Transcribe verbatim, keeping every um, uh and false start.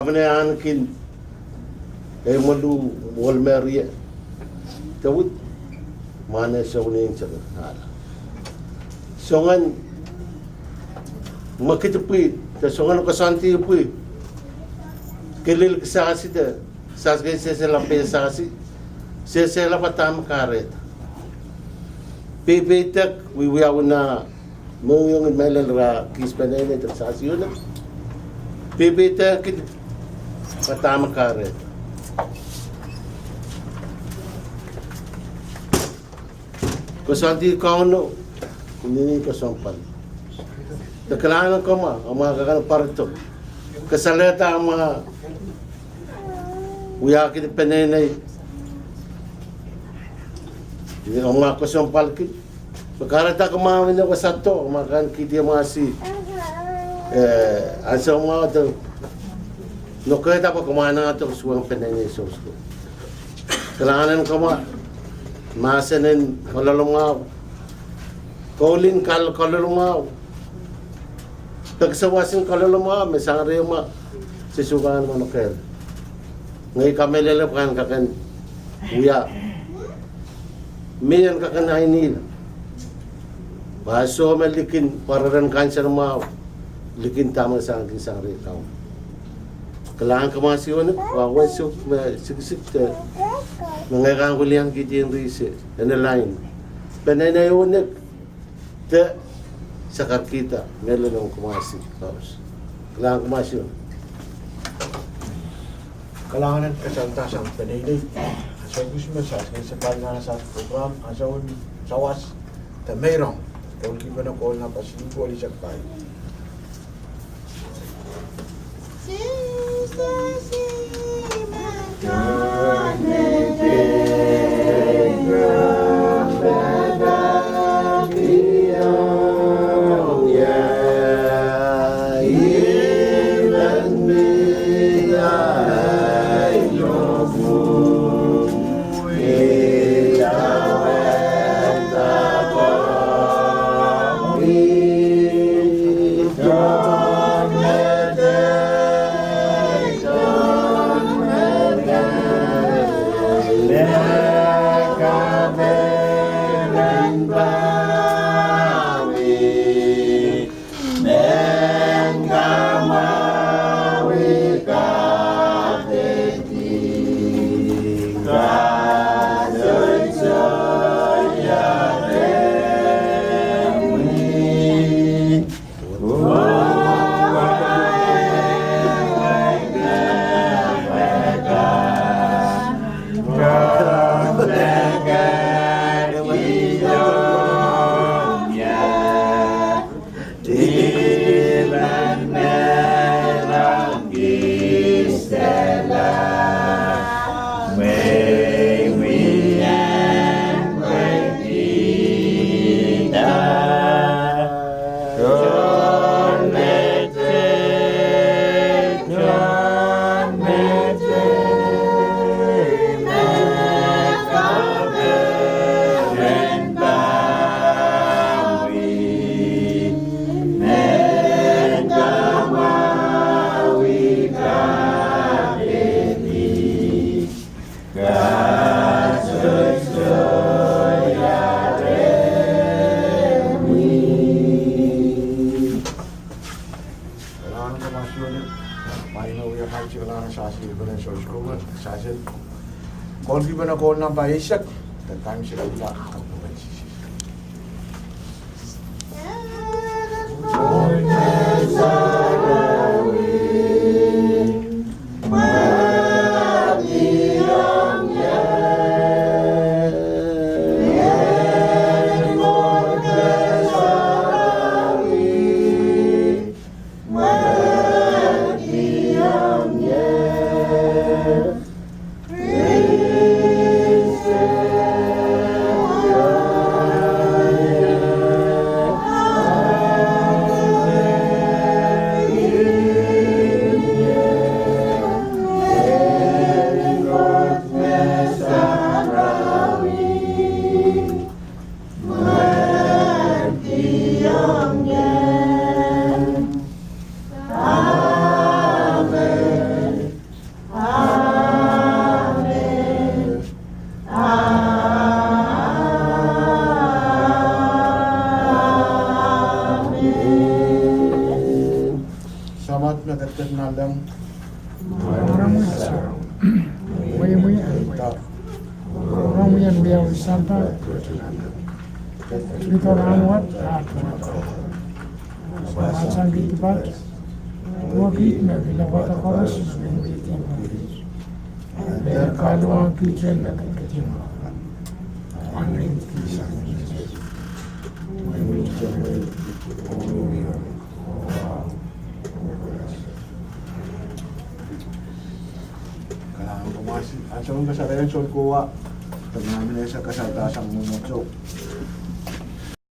Mene ahneki ei melu, mwohl me rie. Dawid, mwahnehn souneng seke ala. Soangen mwekid pwihn, de soangen koasoandi pwihn. Kilel kisasi de, sasi kei sehse lap, sasi sehse lap, padahk me kahrehda. Peipeidek, wiwiawi nan mohngiong en mehlel, ira kis peneinei de sasi unek. Peipeidek kid, padahk me kahrehda. Koasoandi Kauno, inenen koasoandi pali. De kalahngan en komour, amwa kak en pwarodo. Kasalehda amwa wiahki peneinei, amwa koasoandi pali ki. Pwe kahrehda kumwail wia wasahdo, ma kan kihdi amwa si, eh, ansou mwahu de nokehda pwe kumwail anahne de suwed peneinei sohso. Kalahngan en komour, mahsen en koaloalamwahu, koulin kal-, koaloalamwahu, pekisa wasin koaloalamwahu me sang rehmwahu, se suwed kan mwahu nokehl. Ngehi kamehlele pwe en kak en wia mie en kak en ahneki. Pwe soh me likin pwareren kansenamwahu, likin dahme sang kin sang rehmwahu. Kalahngan kumwail siwene, wa wesuk me sikisik de, me ngehi kan wilian kihdi en rihse, en lain. Peneinei unek, de sakarkihda, mehlel ong kumwail si, Paus. Kalahngan kumwail siwene. Kalahngan en kasalehda sang peneinei. Ansou koaros me sahs kei se pali nan sahs program, ansou en sawas, de meirong. Koulkihpen ohl nan pasin koul eisek pahieu. Kalahngan kumwail siwene, ma I men wia kaimwisekala nan sahs en Sohn Sises, sahs en Koulkihpen Ohl, koul namba eisek, de kaimwisekala. Samat me ketiket nanleng. Rongorong wia sarawi. Wehi wia en wehi. Rongorong wia en wiawi sampah. Pidol rahnwet, rahnwet. Mahsankihdi pat. Wekid me pil wadek koaros me kin wia dihp wekid. Pil kahluwangkihte me kin kihdi. Kalahngan komwi, ansou me kasalehda soun kowa, dene mie ese kasalehda sang mwomwohdiso.